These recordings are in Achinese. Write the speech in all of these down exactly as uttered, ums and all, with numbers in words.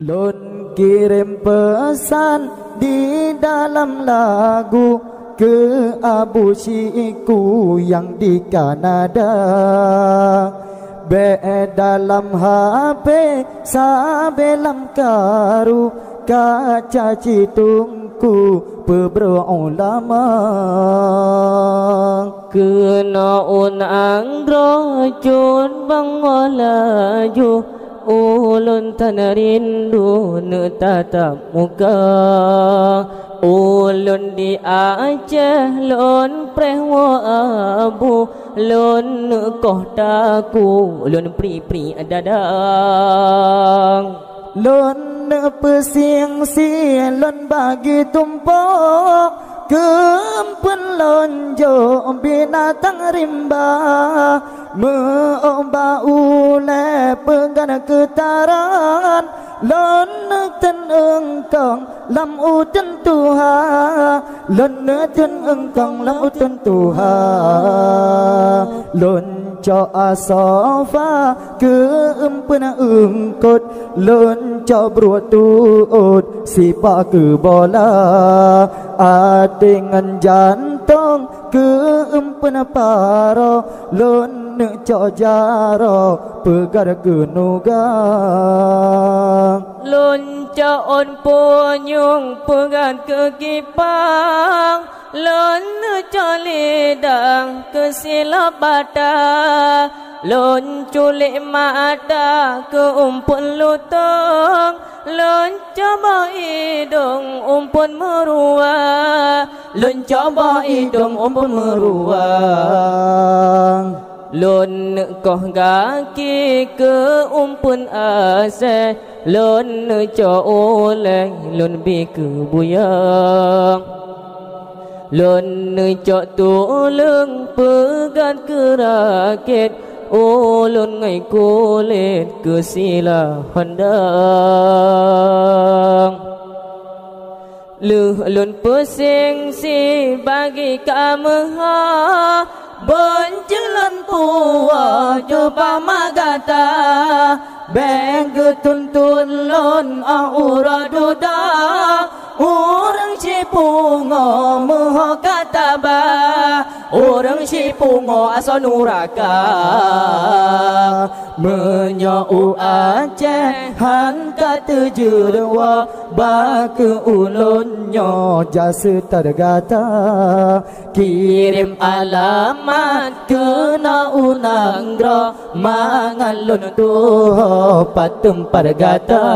Lôn kirém peusan di dalam lagu keu Abu Syiku nyang di Kanada. Bèk dalam H P, sabé lam karu, ka caci teungku peubroe ulama. Keunoe u nanggroe jeuet bangoe laju, ulôn tan rindu neutatap muka. Ulôn di Aceh lôn preh woe Abu, lôn neukoh taku, lôn pri-pri dadang. Lôn neupeusieng sie lôn bagi tumpôk, keueumpeuen lôn jok binatang rimba. Meu-ôk bak ulèe peugah keutaran, lôn neuteun eungkông lam uteuen tuha, lôn neuteun eungkông lam uteuen tuha. Lôn cok asofa keueumpeuen eungkôt, lôn cok bruek tuôt sipak keu bola. Até ngon jantông keueumpeuen paro, lôn neucok jaroe peugah keu nuga. Lôn cok ôn punyueng peugah keu kipang, lôn neucok lidang keu silop bata. Lôn culék mata keu umpeuen lutông, lôn cuboh idông umpeuen meuruwa. Lôn cuboh idông umpeuen meuruwa. Lôn neukoh gaki keu umpeuen asèe, lôn neucok ulèe, lôn bi keu buyông. Lôn neucok tuleueng peugah keu rakét, ulôn ngon kulét keu sila handang. Lheueh lôn peusieng sie bagi ka meuha, bôn jeuet lôn puwoe cuba magata. Bèk geutuntut lôn 'oh uroe dudoe, ureueng sipungoe meuho ka taba. Ureueng sipungoe asoe nuraka. Meunyoe u Aceh han ka teujeuet woe, bah keu ulôn nyoe jasa teuga. Kirém alamat keunoe u nanggroe, mangat lôn tuho pat teumpat gata.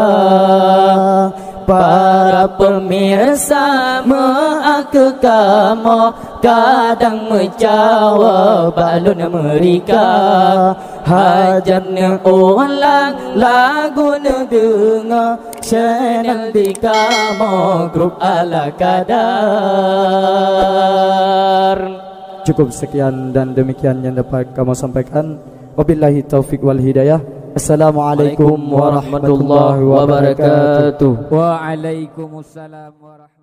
Para peumirsa, meuakeu kamoe kadang meucawa bak lôn meurika. Hajat neuulang lagu neudeungoe, channel di kamoe grup Ala Kadar. Cukup sekian dan demikian yang dapat kamoe sampaikan. Wabillahi taufik wal hidayah. Assalamualaikum warahmatullahi wabarakatuh. Waalaikumsalam warahmatullahi